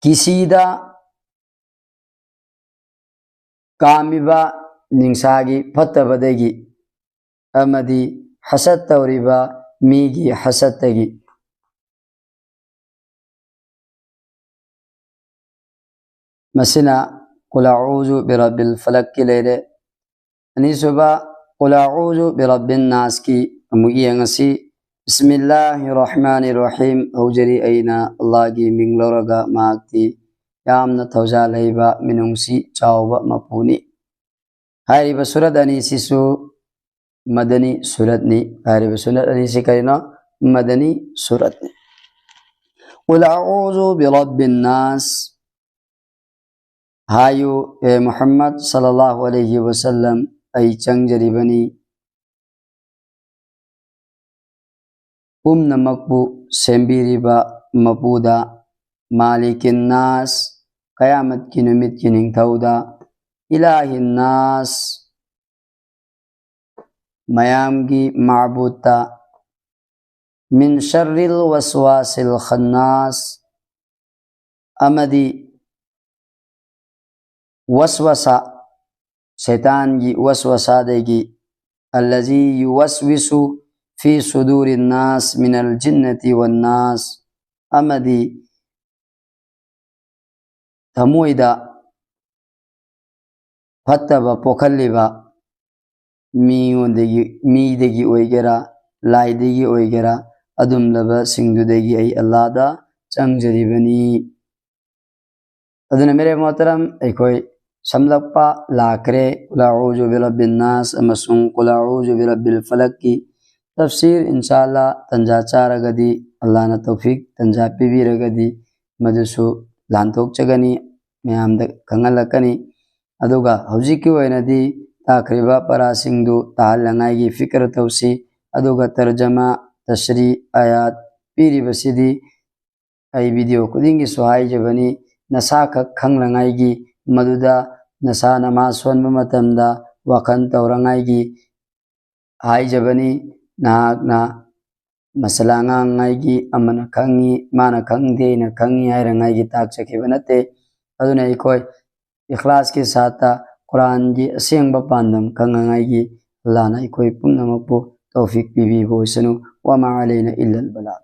ꯀꯤꯁꯤꯗ ꯀꯥꯝꯃꯤꯕ ꯅꯤꯡꯁꯥꯒꯤ ꯐꯠꯇꯕꯗꯒꯤ ꯑꯃꯗꯤ ꯍꯁꯠ ꯇꯧꯔꯤꯕ ꯃꯤꯒꯤ ꯍꯁꯠꯇꯒꯤ꯫ ꯃꯁꯤꯅ ꯀꯨꯜ ꯑꯎꯖꯨ ꯕꯤꯔꯕꯤꯜ ꯐꯂꯛꯀꯤ ꯂꯩꯔꯦ꯫ ꯑꯅꯤꯁꯨꯕ ꯀꯨꯜ ꯑꯎꯖꯨ ꯕꯤꯔꯕꯤꯟ ꯅꯥꯁꯀꯤ ꯑꯃꯨꯛ ꯌꯦꯡꯉꯁꯤ꯫ ꯕꯤꯁꯃꯤꯜꯂꯥꯍꯤꯔ ꯔꯍꯃꯥꯅꯤꯔ ꯔꯍꯤꯝ꯫ ꯍꯧꯖꯔꯤ ꯑꯩꯅ ꯑꯜꯂꯥꯍꯒꯤ ꯃꯤꯡ ꯂꯧꯔꯒ, ꯃꯍꯥꯛꯇꯤ ꯌꯥꯝꯅ ꯊꯧꯖꯥꯜ ꯍꯩꯕ, ꯃꯤꯅꯨꯡꯁꯤ ꯆꯥꯎꯕ ꯃꯄꯨꯅꯤ꯫ ꯍꯥꯏꯔꯤꯕ ꯁꯨꯔꯠ ꯑꯅꯤꯁꯤꯁꯨ ꯃꯗꯅꯤ ꯁꯨꯔꯠꯅꯤ꯫ ꯍꯥꯏꯔꯤꯕ ꯁꯨꯔꯠ ꯑꯅꯤꯁꯤ ꯀꯔꯤꯅꯣ? ꯃꯗꯅꯤ ꯁꯨꯔꯠꯅꯤ꯫ "ꯀꯨꯜ ꯑꯎꯖꯨ ꯕꯤꯔꯕꯤꯟ ꯅꯥꯁ", ꯍꯥꯏꯌꯨ, "ꯑꯦ ꯃꯨꯍꯝꯃꯗ ꯁꯜꯂꯜꯂꯥꯍꯨ ꯑꯂꯩꯍꯤ ꯋꯁꯜꯂꯝ, ꯑꯩ ꯆꯪꯖꯔꯤꯕꯅꯤ ꯄꯨꯝꯅꯃꯛꯄꯨ ꯁꯦꯝꯕꯤꯔꯤꯕ ꯃꯄꯨꯗ, ꯃꯥꯂꯤꯀꯤꯟ ꯅꯥꯁ, ꯀꯌꯥꯃꯠꯀꯤ ꯅꯨꯃꯤꯠꯀꯤ ꯅꯤꯡꯊꯧꯗ, ꯏꯂꯥꯍꯤꯟ ꯅꯥꯁ, ꯃꯌꯥꯝꯒꯤ ꯃꯥꯕꯨꯠꯇ, ꯃꯤꯟ ꯁꯔꯔꯤꯜ ꯋꯁꯋꯥꯁꯤꯜ ꯈꯟꯅꯥꯁ, ꯑꯃꯗꯤ ꯋꯁꯋꯁꯥ, ꯁꯩꯇꯥꯟꯒꯤ ꯋꯁꯋꯁꯥꯗꯒꯤ, ꯑꯜꯂꯖꯤ ꯌꯨꯋꯁꯋꯤꯁꯨ ꯐꯤ ꯁꯨꯗꯨꯔꯤꯟ ꯅꯥꯁ ꯃꯤꯅꯜ ꯖꯤꯟꯅꯇꯤ ꯋꯟ ꯅꯥꯁ", ꯑꯃꯗꯤ ꯊꯃꯣꯏꯗ ꯐꯠꯇꯕ ꯄꯣꯛꯍꯜꯂꯤꯕ ꯃꯤꯉꯣꯟꯗꯒꯤ, ꯃꯤꯗꯒꯤ ꯑꯣꯏꯒꯦꯔꯥ, ꯂꯥꯏꯗꯒꯤ ꯑꯣꯏꯒꯦꯔꯥ, ꯑꯗꯨꯝꯂꯕꯁꯤꯡꯗꯨꯗꯒꯤ ꯑꯩ ꯑꯜꯂꯥꯗ ꯆꯪꯖꯔꯤꯕꯅꯤ꯫ ꯑꯗꯨꯅ ꯃꯦꯔꯦ ꯃꯣꯍꯇꯔꯝ, ꯑꯩꯈꯣꯏ ꯁꯝꯂꯞꯄ ꯂꯥꯛꯈ꯭ꯔꯦ꯫ "ꯀꯨꯜ ꯑꯎꯖꯨ ꯕꯤꯔꯕꯤꯟ ꯅꯥꯁ" ꯑꯃꯁꯨꯡ "ꯀꯨꯜ ꯑꯎꯖꯨ ꯕꯤꯔꯕꯤꯜ ꯐꯂꯛꯀꯤ" ꯇꯐꯁꯤꯔ, ꯏꯟꯁꯥ ꯑꯜꯂꯥ, ꯇꯟꯖꯥ ꯆꯥꯔꯒꯗꯤ, ꯑꯜꯂꯥꯅ ꯇꯧꯐꯤꯛ, ꯇꯟꯖꯥ ꯄꯤꯕꯤꯔꯒꯗꯤ, ꯃꯗꯨꯁꯨ ꯂꯥꯟꯊꯣꯛꯆꯒꯅꯤ, ꯃꯌꯥꯝꯗ ꯈꯪꯍꯜꯂꯛꯀꯅꯤ꯫ ꯑꯗꯨꯒ ꯍꯧꯖꯤꯛꯀꯤ ꯑꯣꯏꯅꯗꯤ ꯇꯥꯛꯈ꯭ꯔꯤꯕ ꯄꯔꯥꯁꯤꯡꯗꯨ ꯇꯥꯍꯜꯂꯉꯥꯏꯒꯤ ꯐꯤꯀꯔ ꯇꯧꯁꯤ꯫ ꯑꯗꯨꯒ ꯇꯔꯖꯃꯥ, ꯇꯁꯔꯤ, ꯑꯌꯥꯠ ꯄꯤꯔꯤꯕꯁꯤꯗꯤ ꯑꯩ ꯚꯤꯗꯤꯑꯣ ꯈꯨꯗꯤꯡꯒꯤꯁꯨ ꯍꯥꯏꯖꯕꯅꯤ, ꯅꯁꯥꯈꯛ ꯈꯪꯂꯉꯥꯏꯒꯤ, ꯃꯗꯨꯗ ꯅꯁꯥ ꯅꯃꯥꯖ ꯁꯣꯟꯕ ꯃꯇꯝꯗ ꯋꯥꯈꯜ ꯇꯧꯔꯉꯥꯏꯒꯤ ꯍꯥꯏꯖꯕꯅꯤ꯫ ꯅꯍꯥꯛꯅ ꯃꯁꯂꯥ ꯉꯥꯡꯉꯥꯏꯒꯤ, ꯑꯃꯅ ꯈꯪꯉꯤ, ꯃꯥꯅ ꯈꯪꯗꯦ, ꯑꯩꯅ ꯈꯪꯉꯤ ꯍꯥꯏꯔꯉꯥꯏꯒꯤ ꯇꯥꯛꯆꯈꯤꯕ ꯅꯠꯇꯦ꯫ ꯑꯗꯨꯅ ꯑꯩꯈꯣꯏ ꯏꯈ꯭ꯂꯥꯁꯀꯤ ꯁꯥꯠꯇ ꯀꯨꯔꯥꯟꯒꯤ ꯑꯁꯦꯡꯕ ꯄꯥꯟꯗꯝ ꯈꯪꯅꯉꯥꯏꯒꯤ ꯑꯜꯂꯥꯅ ꯑꯩꯈꯣꯏ ꯄꯨꯝꯅꯃꯛꯄꯨ ꯇꯧꯐꯤꯛ ꯄꯤꯕꯤꯕ ꯑꯣꯏꯁꯅꯨ꯫ ꯋꯃꯥ ꯑꯂꯩꯅ ꯏꯜꯂꯜ ꯕꯂꯥꯒ꯫